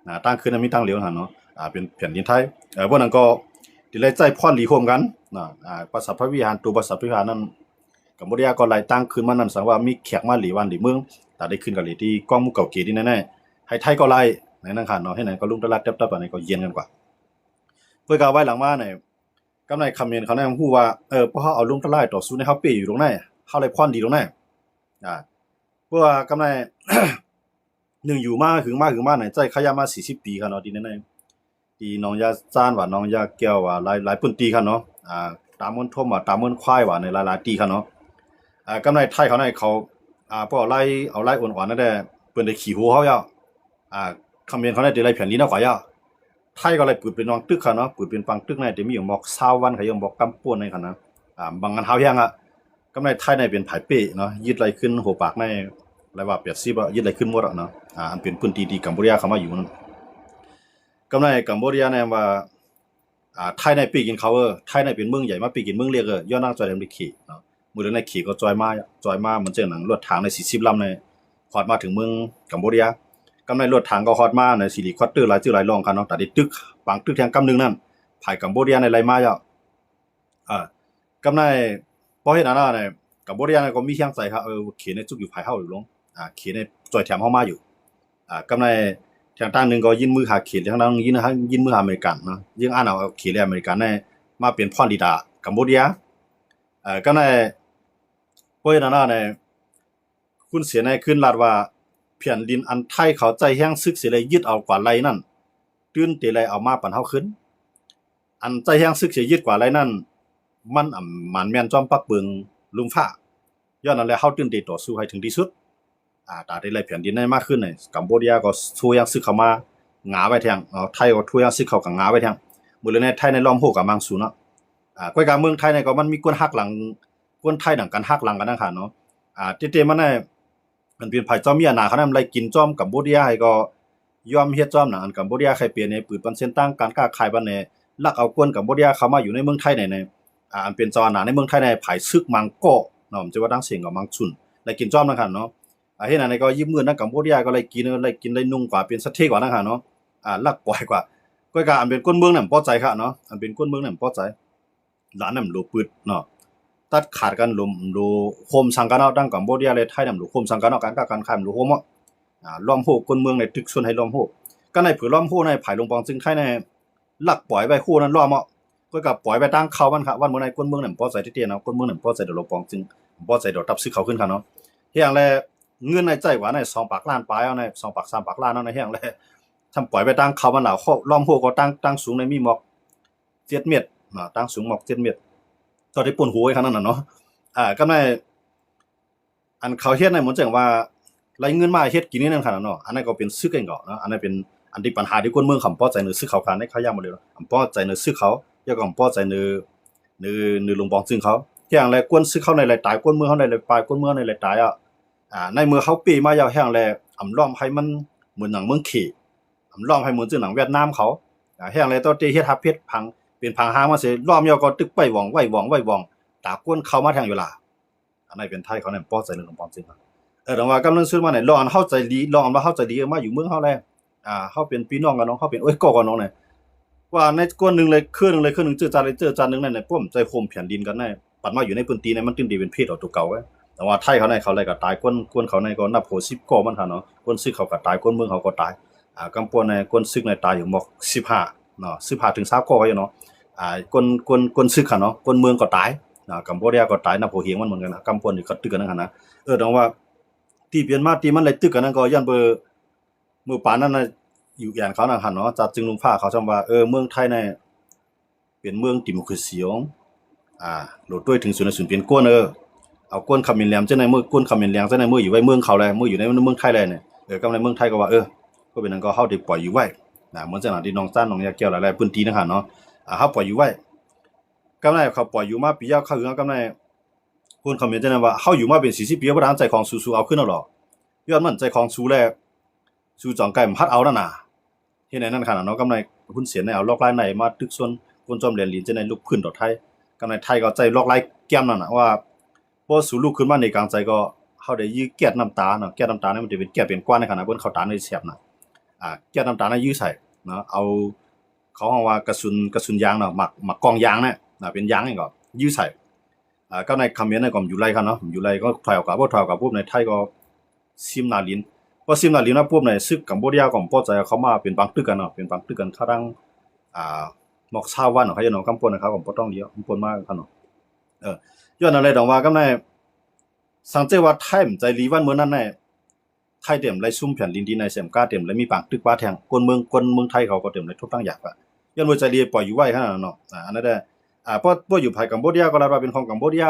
ນະ ຕາງຄືນນັ້ນມີຕາງຫຼຽວຫັ້ນເນາະ ອາ ເປັນແຜ່ນດິນໄທ ເອີ ພວກນັ້ນກໍໄດ້ໃຊ້ພອນດີຮ່ວມກັນນະ ອາ ປາສາດພະວິຫານ ໂຕປາສາດພະວິຫານນັ້ນ ກຳໂບເດຍກໍໄລ່ຕາງຄືນມານັ້ນ ສັງວ່າມີແຂກມາເລບ້ານເລເມືອງ ຕາໄດ້ຂຶ້ນກໍເລທີ່ກອງໝູ່ເກົ່າເກນີ້ແນ່ໆ ໃຫ້ໄທກໍໄລ່ ໃນນັ້ນຄັນເນາະ ເຮັດນັ້ນກໍລຸງຕະລາແຕັບຕັດປານນີ້ກໍຢຽນກັນກວ່າ ເປີກາໄວ້ຫຼັງມານີ້ ກຳໃນຄຳເໝນເຂົານັ້ນຮູ້ວ່າ ເອີ ພວກເຮົາເອົາລຸງຕະລາຕໍ່ສູ້ໃນເຮົາເປ້ຢູ່ຕົງໃນ ເຮົາໄດ້ພອນດີຕົງໃນ ອາ ເພາະວ່າກຳໃນ ໜຶ່ງຢູ່ມາຫຶງມາຫຶງມາໃນໃຈຂະຍະມາສີ່ສິບປີຄັນເນາະ ທີ່ໃນ ທີ່ໜອງຢາຈານວ່າ ໜອງຢາແກ້ວວ່າ ຫຼາຍ ຫຼາຍພື້ນທີ່ຄັນເນາະ ອາ ຕາມເມືອງທົມວ່າ ຕາມເມືອງຄວາຍວ່າ ໃນຫຼາຍໆທີ່ຄັນເນາະ ອາ ກຳໃນໄທເຂົາໃນເຂົາ ອາ ພວກໄລ່ ເອົາໄລ່ອ່ອນໆນັ້ນແຫຼະ ເພິ່ນໄດ້ຂີ້ໂຫເຮົາແລ້ວ ອາ ຄຳເໝນເຂົາໃນໄດ້ໄລ່ແຜ່ນດິນເຮົາໄປແລ້ວ ໄທກໍໄດ້ປຶດເປັນວາງຕຶກຄັນເນາະ ປຶດເປັນປາງຕຶກໃນ ແຕ່ມີຢູ່ໝອກຊາວວັນ ຂະເຈົ້າໝອກກຳປວນໃນຄັນນະ ອາ ບາງອັນຫາວແຮງອະ ກຳໃນໄທໃນເປັນຝ່າຍເປ້ເນາະ ຍຶດໄລ່ຄືນຫົວປາກໃນ ລາຍວ່າແປດສິບອະ ຍຶດໄລ່ຄືນໝົດອະເນາະ ອາ ອັນເປັນພື້ນທີ່ທີ່ກຳໂບເດຍເຂົ້າມາຢູ່ນັ້ນ ກຳໃນກຳໂບເດຍໃນວ່າ ອາ ໄທໃນເປ້ກິນເຂົາເອີ ໄທໃນເປັນເມືອງໃຫຍ່ມາເປ້ກິນເມືອງເລັກເອີ ຍ້ອນນາງຈອຍແຖມໄດ້ເຂເນາະ ມື້ເລກໃນເຂກໍຈອຍມາ ຈອຍມາເໝືອນຈັ່ງໜັງລົດຖັງໃນສີ່ສິບລຳໃນ ຮອດມາເຖິງເມືອງກຳໂບເດຍ ກຳໃນລົດຖັງກໍຮອດມາໃນ helicopter ຫຼາຍຈື່ຫຼາຍລ່ອງຄັນເນາະ ຕາໄດ້ຕຶກ ປາງຕຶກແທ່ງກຳໜຶ່ງນັ້ນ ຝ່າຍກຳໂບເດຍໃນໄລ່ມາແລ້ວ ອາ ກຳໃນ ພໍເຫັນອັນນັ້ນ ກຳໂບເດຍນັ້ນກໍມີແຮງໃຈ ເອີ ເຂໃນຈຸກຢູ່ຝ່າຍເຮົາຢູ່ລົງ ອາ ເຂໃນຊ່ອຍແຖມເຮົາມາຢູ່ ອາ ກຳໃນ ທາງດ້ານໜຶ່ງກໍຍື່ນມືຫາເຂ ທາງດ້ານຍື່ນ ຍື່ນມືຫາອາເມລິກັນເນາະ ຈຶ່ງອັນເອົາເຂ ແລະ ອາເມລິກັນໃນມາເປັນພອນດີດາກຳໂບເດຍ ເອີ ກຳໃນ ພໍເຫັນອັນນັ້ນ ຄຸນເສນໃນຄືນລາດວ່າ ແຜ່ນດິນອັນໄທເຂົາໃຊ້ແຮງຊຶກເສຍໄລ່ຍຶດເອົາກວ່າໄລ່ນັ້ນ ຕື່ນເຕໄລ່ເອົາມາປັນເຮົາຄືນ ອັນໃຊ້ແຮງຊຶກເສຍຍຶດກວ່າໄລ່ນັ້ນ ມັນອຳ ມັນແມ່ນຈອມປັກເບິ່ງລຸມຟ້າ ຍ້ອນນັ້ນແຫຼະ ເຮົາຕື່ນເຕຕໍ່ສູ້ໃຫ້ເຖິງທີ່ສຸດ ອາ ຕາໄດ້ໄລ່ແຜ່ນດິນໃນມາຄືນໃນ ກຳໂບເດຍກໍໂທແຮງຊຶກເຂົ້າມາຫງາໄວ້ແທ່ງເນາະ ໄທກໍໂທແຮງຊຶກເຂົ້າກໍຫງາໄວ້ແທ່ງ ມື້ເລີກໃນໄທໃນລ້ອມໂຮກະມັງສູນເນາະ ອາ ກ້ອຍກາເມືອງໄທໃນກໍມັນມີຄົນຫັກຫຼັງ ຄົນໄທໜັງກັນຫັກຫຼັງກັນນະຄັນເນາະ ອາ ເຕໆມາໃນ ມັນເປັນຝ່າຍເຈົ້າມີອຳນາດເຂົານັ້ນໄລ່ກິນຈອມກຳໂບເດຍໃຫ້ກໍຍອມເຮັດຈອມໜັງ ອັນກຳໂບເດຍໃຄເປັນໃຫ້ປືດປັນເສັ້ນທາງການຄ້າຂາຍບັດນີ້ ລັກເອົາຄົນກຳໂບເດຍເຂົ້າມາຢູ່ໃນເມືອງໄທໃນ ໃນ ອາ ອັນເປັນເຈົ້າອຳນາດໃນເມືອງໄທໃນ ຝ່າຍຊຶກມັງກໍເນາະ ຈະວ່າທາງເສັງກໍມັງຊຸນ ໄລ່ກິນຈອມນະຄັນເນາະ ອາ ເຮັດຫຍັງໃນກໍຢິບມືດນຳກຳໂບເດຍກໍໄລ່ກິນ ໄລ່ກິນໄລ່ນຸ່ງກວ່າເປັນສະເທກວ່ານະຄັນເນາະ ອາ ລັກປ່ອຍກວ່າ ກ້ອຍກາອັນເປັນຄົນເມືອງນັ້ນບໍ່ພໍໃຈຄັນເນາະ ອັນເປັນຄົນເມືອງນັ້ນບໍ່ພໍໃຈ ຫຼານນຳໂລປຶດເນາະ ຕັດຂາດກັນໂລ ໂລໂຮມສັງກັນເນາະ ທັງກຳໂບເດຍ ແລະ ໄທນຳໂລໂຮມສັງກັນເນາະ ການຄ້າການຂາຍໂລໂຮມເນາະ ອາ ລ້ອມໂຮກົນເມືອງໃນຕຶກຊົນໃຫ້ລ້ອມໂຮ ກໍໃນເຜີລ້ອມໂຮໃນ ຝ່າຍຫຼວງປອງເຈີງໄທໃນ ລັກປ່ອຍໄວ້ໂຮນັ້ນລ້ອມເນາະ ກໍ ກໍປ່ອຍໄວ້ຕາງເຂົາມັນຄະ ວັນມື້ໃນຄົນເມືອງນັ້ນບໍ່ໃສ່ເຕະເນາະ ຄົນເມືອງນັ້ນບໍ່ໃສ່ດອກໂລປອງເຈີງ ບໍ່ໃສ່ດອກຕັບຊຶກເຂົາຂຶ້ນຄະເນາະ ເຮັດຫຍັງແລະ ເງິນໃນໃຈກວ່າໃນສອງປາກລ້ານປາຍເອົາໃນ ສອງປາກສາມປາກລ້ານເອົາໃນ ເຮັດຫຍັງແລະ ທຳປ່ອຍໄວ້ຕາງເຂົາມັນລາວ ລ້ອມໂຮກໍຕາງ ຕາງສູງໃນມີໝອກ ເຈັດເມັດເນາະ ຕາງສູງໝອກເຈັດເມັດ ກໍໄດ້ປົນຫົວໄວ້ຂະໜາດນັ້ນເນາະ ອາ ກໍໃນ ອັນເຂົາເຮັດໃນໝູນຈັ່ງວ່າ ໄລ່ເງິນມາເຮັດກິນນີ້ນັ້ນຂະໜາດເນາະ ອັນນັ້ນກໍເປັນຊຶກເອງກໍເນາະ ອັນນັ້ນເປັນອັນທີ່ປັນຫາທີ່ຄົນເມືອງເຂົາບໍ່ພໍໃຈໃນຊຶກເຂົາຂະໜາດໃນ ເຂົາຢ່າງບໍ່ເລີຍເນາະ ບໍ່ພໍໃຈໃນຊຶກເຂົາ ແລ້ວກໍບໍ່ພໍໃຈໃນ ໃນ ໃນຫຼວງປອງເຈີງເຂົາ ແຮງແລະ ຄົນຊຶກເຂົາໃນໄລ່ຕາຍ ຄົນເມືອງເຮົາໃນໄລ່ປາຍ ຄົນເມືອງໃນໄລ່ຕາຍອະ ອາ ໃນເມື່ອເຮົາເປ້ມາແລ້ວ ແຮງແລະ ອຳລ້ອມໃຫ້ມັນເໝືອນໜັງເມືອງເຂ ອຳລ້ອມໃຫ້ເໝືອນຈັ່ງໜັງຫວຽດນາມເຂົາ ອາ ແຮງແລະ ໂຕເຕເຮັດຮັບເຮັດຜັງ ເປັນຜັງຫາງມາເສ ລ້ອມຍ່ອງກໍຕຶກໄປຫວ່ອງໄວ້ຫວ່ອງໄວ້ຫວ່ອງ ຕາກວນເຂົ້າມາແທງຢູ່ລະ ອັນໃດເປັນໄທເຂົານັ້ນບໍ່ພໍໃຈເລື່ອງຂອງຄວາມຈິງ ເອີ ແຕ່ວ່າກຳລັງຊື້ມານີ້ ລອງອັນເຮົາໃຈດີ ລອງອັນວ່າເຮົາໃຈດີ ເອີ ມາຢູ່ເມືອງເຮົາແລ້ວ ອາ ເຮົາເປັນພີ່ນ້ອງກັນເນາະ ເຮົາເປັນເອື້ອຍກໍກັນເນາະນີ້ ວ່າໃນກ້ອນໜຶ່ງເລີຍ ຄືໜຶ່ງເລີຍ ຄືໜຶ່ງເຈີຈາດເລີຍ ເຈີຈາດໜຶ່ງນັ້ນແຫຼະ ປ້ອມໃຈໂຮມແຜ່ນດິນກັນນະ ບັດມາຢູ່ໃນພື້ນທີ່ນັ້ນ ມັນຈຶ່ງໄດ້ເປັນເພດອອກໂຕເກົ່າເວີ້ຍ. ແຕ່ວ່າໄທເຮົາໃນ ເຂົາໄລ່ກໍຕາຍ ຄົນ ຄົນເຂົາໃນກໍນັບຫົວສິບກໍມັນຫັ້ນເນາະ ຄົນຊຶກເຂົາກໍຕາຍ ຄົນເມືອງເຂົາກໍຕາຍ ອ່າ ກຳປວນໃນ ຄົນຊຶກໃນຕາຍຢູ່ໝົດສິບຫ້າເນາະ ສິບຫ້າເຖິງຊາວກໍຢູ່ເນາະ ອ່າ ຄົນ ຄົນ ຄົນຊຶກຫັ້ນເນາະ ຄົນເມືອງກໍຕາຍນະ ກຳໂບດຽກໍຕາຍ ນັບຫົວຮຽງມັນເໝືອນກັນນະ ກຳປວນທີ່ເຂົາຕຶກກັນນັ້ນຫັ້ນນະ. ເອີ ແຕ່ວ່າທີ່ເປັນມາທີ່ມັນໄດ້ຕຶກກັນນັ້ນກໍຍ້ອນເບີ ມື້ປານນັ້ນນະ ຢູເອັນເຂົານັ້ນຫັ້ນເນາະ ຈາດຈຶ່ງລຸງຟ້າເຂົາຊ່ຳວ່າ ເອີ ເມືອງໄທນີ້ເປັນເມືອງດີໂມຄຣາຊີ ອ່າ ໂລດດ້ວຍເຖິງສູນໃນສູນເປັນກວນ ເອີ ເອົາກວນຂະເໝນແຫຼມຈັ່ງໃດ ເມືອງກວນຂະເໝນແຫຼງຈັ່ງໃດ ເມືອງຢູ່ໄວ້ເມືອງເຂົາແລ້ວ ເມືອງຢູ່ໃນເມືອງໄທແລ້ວນີ້ ເອີ ກຳໃນເມືອງໄທກໍວ່າ ເອີ ກໍເປັນຫຍັງກໍເຮົາໄດ້ປ່ອຍຢູ່ໄວ້ນະ ເໝືອນຈັ່ງນັ້ນທີ່ໜອງຈານ ໜອງຢາແກ້ວ ຫຼາຍໆພື້ນທີ່ນັ້ນຫັ້ນເນາະ ອ່າ ເຮົາປ່ອຍຢູ່ໄວ້ ກຳໃນເຂົາປ່ອຍຢູ່ມາປີຍາວ ເຂົາເຮືອງ ກຳໃນ ຄົນຄອມເມັນຈັ່ງນັ້ນວ່າ ເຮົາຢູ່ມາເປັນສີ່ສິບປີ ບໍ່ໄດ້ໃຊ້ຂອງສູ ສູເອົາຄືນເອົາຫຼໍ ຍ້ອນມັນໃຊ້ຂອງສູແລ້ວ ສູຈອງໄກມັນພັດເອົານັ້ນນະ ເຮັດໃຫ້ນັ້ນຂະໜາດເນາະ ກຳໃນຮຸນເຊນໄດ້ເອົາລອກລາຍໃນມາຕຶກຊົນ ຄົນຈອມແດນຫຼີນຈັ່ງໃດລຸກຂຶ້ນຕໍ່ໄທ ກຳໃນໄທກໍໃຊ້ລອກລາຍແກມນັ້ນນະວ່າ ພໍສູລຸກຂຶ້ນມາໃນກາງໃຈກໍ ເຮົາໄດ້ຢື້ແກັດນ້ຳຕາເນາະ ແກັດນ້ຳຕານີ້ມັນຈະເປັນແກັດເປັນກວານໃນຂະນະເບິ່ງເຂົ້າຕາໃນແສບນະ ອ່າ ແກັດນ້ຳຕານີ້ຢື້ໃສ່ເນາະ ເອົາ ເຂົາຮ້ອງວ່າກະສຸນ ກະສຸນຢາງເນາະ ໝາກ ໝາກກ້ອງຢາງນະ ນະ ເປັນຢາງນີ້ກໍຢື້ໃສ່ ອ່າ ກັບໃນຄຳເມັນນັ້ນກໍຢູ່ໄລຄັນເນາະ ຢູ່ໄລກໍຖອຍອອກ ກໍບໍ່ຖອຍອອກ ກໍປຸບໃນໄທກໍຊິມໜ້າລິນ ພໍຊິມໜ້າລິນມາປຸບໃນ ຊຶກກຳໂບດຽກໍບໍ່ພໍໃຈ ເຂົ້າມາເປັນປາງຕຶກກັນເນາະ ເປັນປາງຕຶກກັນ ເຂົາທັງ ອ່າ ໝອກຊາວວັນເນາະ ເຂົາເຈົ້າເນາະ ກຳປົນເຂົາກໍບໍ່ຕ້ອງດຽວ ກຳປົນມາເຂົາເນາະ ເອີ ຍ້ອນນັ້ນແຫຼະ ດອງວ່າກັບໃນ ສັງເກດວ່າໄທມັນໃຈດີວັນມື້ນັ້ນໃນ ໄທເຕັມໄລ່ຊຸມແຜ່ນດິນທີ່ໃນເສມກາເຕັມ ແລະ ມີປາງຕຶກປາແທງ ຄົນເມືອງ ຄົນເມືອງໄທເຂົາກໍເຕັມໄລ່ທຸບທັງຢາກວ່າ ຍ້ອນວ່າໃຈດີປ່ອຍຢູ່ໄວ້ຂະໜາດນັ້ນເນາະ ອ່າ ອັນນັ້ນແຫຼະ ອ່າ ເພາະ ເພາະຢູ່ພາຍກຳໂບດຽກໍລັດວ່າເປັນຂອງກຳໂບດຽ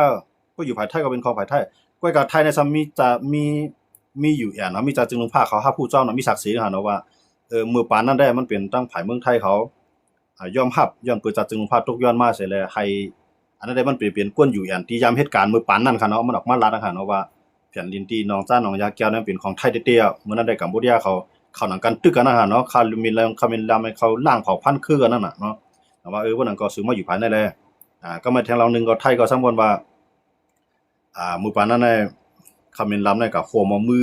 ເພາະຢູ່ພາຍໄທກໍເປັນຂອງພາຍໄທ ກ້ອຍກະໄທໃນຊ່ຳມີຈະ ມີ ມີຢູເອັນເນາະ ມີຈາດຈຶ່ງລຸງຟ້າເຂົາຮັບຮູ້ຈ້ອມເນາະ ມີສັກສີຫັ້ນເນາະວ່າ ເອີ ມື້ປານນັ້ນແດ່ ມັນເປັນທາງພາຍເມືອງໄທເຂົາ ອ່າ ຍອມຮັບ ຍ້ອນເປີດຈາດຈຶ່ງລຸງຟ້າຕົກຍ້ອນມາເສຍແລ້ວ ໃຫ້ ອັນນັ້ນໄດ້ ມັນເປັນ ເປັນກວນຢູເອັນທີ່ຍາມເຮັດການມື້ປານນັ້ນຂະເນາະ ມັນອອກມາລັດນະຂະເນາະວ່າ ແຜ່ນດິນທີ່ໜອງຈານ ໜອງຢາແກ້ວນັ້ນເປັນຂອງໄທແທ້ໆ ມື້ນັ້ນໄດ້ກຳໂບດຽເຂົາ ເຂົານັ່ງກັນຕຶກກັນນະຂະເນາະ ຄາເມນລຳ ຄາເມນລຳໃຫ້ເຂົາລ້າງເຜົາພັນຄືກັນນັ້ນນະເນາະ ແຕ່ວ່າ ເອີ ພວກນັ້ນກໍຊຸມມາຢູ່ພາຍໃນແລ້ວ ອ່າ ກໍມາແທງລາວໜຶ່ງກໍໄທກໍສຳຄວນວ່າ ອ່າ ມື້ປານນັ້ນນະ ຄາເມນລຳນະກໍໂຮມເອົາມື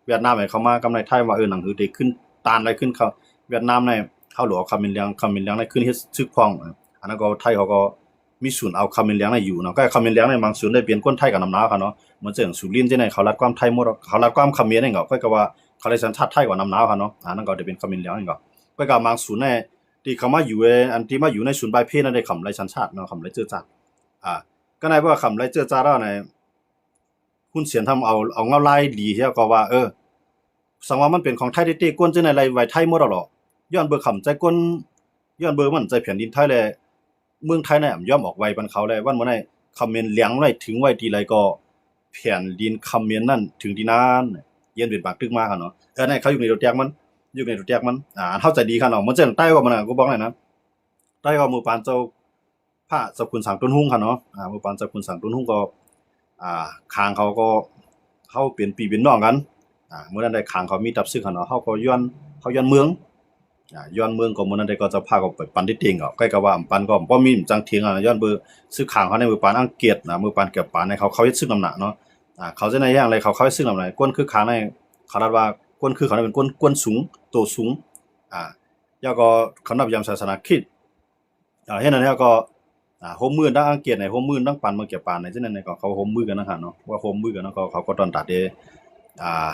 ຫວຽດນາມໃຫ້ເຂົ້າມາ ກຳໃນໄທວ່າ ເອີ ໜັງສືໄດ້ຂຶ້ນ ຕ້ານໄດ້ຂຶ້ນເຂົ້າຫວຽດນາມນະ ເຮົາຫຼວງເອົາຄາເມນລຽງ ຄາເມນລຽງໄດ້ຂຶ້ນເຮັດຊຶກພ້ອມ ອັນນັ້ນກໍໄທເຂົາກໍ ມີສູນເອົາຄຳເມັນຫຼຽງໃນຢູ່ເນາະ ກໍຄຳເມັນຫຼຽງໃນບາງສູນໄດ້ເປັນຄົນໄທກັບນຳລາວເນາະ ເໝືອນເຊັ່ນສຸລິນຈັ່ງໃດ ເຂົາລັດຄວາມໄທໝົດ ເຂົາລັດຄວາມຂະເໝນເອງ ກໍຄືວ່າເຂົາໄດ້ສັນຊາດໄທກັບນຳລາວເນາະ ອັນນັ້ນກໍໄດ້ເປັນຄຳເມັນຫຼຽງເອງ ກໍຄືວ່າບາງສູນໃນທີ່ເຂົາມາຢູ່ ອັນທີ່ມາຢູ່ໃນສູນບາຍເພນນັ້ນໄດ້ຄຳໄລສັນຊາດເນາະ ຄຳໄລເຈີຈາດ ອ່າ ກໍໃນວ່າຄຳໄລເຈີຈາດແລ້ວໃນ ຮຸນເຊນທຳເອົາ ເອົາເງົາລາຍດີແທ້ກໍວ່າ ເອີ ສັງວ່າມັນເປັນຂອງໄທເຕ້ໆ ກົນຈັ່ງໃດໄລ່ໄຫວໄທໝົດແລ້ວເນາະ ຍ້ອນເບີຄຳໃຈກົນ ຍ້ອນເບີໝັ້ນໃຈແຜ່ນດິນໄທແລະ ເມືອງໄທນັ້ນຍອມອອກໄຫວປັນເຂົາແລະ ວັນມື້ໃນຄຳເມັນຫຼຽງໄວ້ ເຖິງໄວ້ທີ່ໃດກໍແຜ່ນດິນຄຳເມັນນັ້ນເຖິງທີ່ນັ້ນ ເຢັນເປັນປາກຕຶກມາເນາະ ເອີ ໃນເຂົາຢູ່ໃນຕົວແຕກມັນ ຢູ່ໃນຕົວແຕກມັນ ອ່າ ເຮົາໃຈດີເນາະ ເໝືອນເຊັ່ນໃຕ້ກໍມັນກໍບອກໄດ້ນະ ໃຕ້ກໍມື້ປານເຈົ້າ ພະເຈົ້າຂຸນສັງຕົນຮຸ່ງຫັ້ນເນາະ ອ່າ ມື້ປານເຈົ້າຂຸນສັງຕົນຮຸ່ງກໍ ອ່າ ຂ້າງເຂົາກໍ ເຮົາເປັນພີ່ເປັນນ້ອງກັນ ອ່າ ມື້ນັ້ນໄດ້ຂ້າງເຂົາມີທັບຊຶກຫັ້ນເນາະ ເຮົາກໍຍ້ອນ ເຮົາຍ້ອນເມືອງ ອ່າ ຍ້ອນເມືອງກໍມື້ນັ້ນໄດ້ກໍເຈົ້າພາກໍໄປປັນທີ່ເຕັງ ກໍໃກ້ກັບວ່າປັນກໍບໍ່ມີຈັງເຖິງ ອ່າ ຍ້ອນເບີຊຶກຂ້າງເຮົາໃນມື້ປານອັງກິດນະ ມື້ປານເກືອບປານໃນເຂົາ ເຂົາເຮັດຊຶກນຳໜ້າເນາະ ອ່າ ເຂົາຈະໃນຢ່າງໃດ ເຂົາ ເຂົາເຮັດຊຶກນຳໃດ ຄົນຄືຂ້າງໃນ ເຂົາລາດວ່າຄົນຄືເຂົາເປັນຄົນ ຄົນສູງ ໂຕສູງ ອ່າ ແລ້ວກໍເຂົານັບຍາມສາສະໜາຄຣິດ ອ່າ ເຮັດນັ້ນແລ້ວກໍ ອ່າ ໂຮມມືກັນທັງອັງກິດໃນ ໂຮມມືກັນທັງປານເມືອງແກ່ປານໃນ ສະນັ້ນກໍເຂົາໂຮມມືກັນນະຫັ້ນເນາະ ວ່າໂຮມມືກັນແລ້ວກໍເຂົາກໍຕ້ອງຕາເດ ອ່າ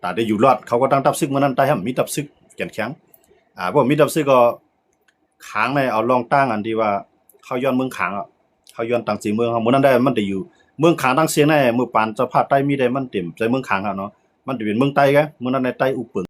ຕາເດຢູ່ລອດ ເຂົາກໍຕັ້ງທັບຊຶກ ມື້ນັ້ນໃຕ້ຫ້າມມີທັບຊຶກແກ່ນແຂງ ອ່າ ພວກມີທັບຊຶກກໍ ຂ້າງໃນເອົາລອງຕັ້ງອັນທີ່ວ່າ ເຮົາຍ້ອນເມືອງຂ້າງ ເຮົາຍ້ອນຕັ້ງຊື່ເມືອງເຮົາ ມື້ນັ້ນໄດ້ມັນໄດ້ຢູ່ ເມືອງຂ້າງຕັ້ງຊຽງໃນ ມື້ປານເຈົ້າພາບໃຕ້ມີໄດ້ ມັນເຕັມໃສ່ເມືອງຂ້າງເນາະ ມັນໄດ້ເປັນເມືອງໃຕ້ກະ ມື້ນັ້ນໃນໃຕ້ອຸເປິງ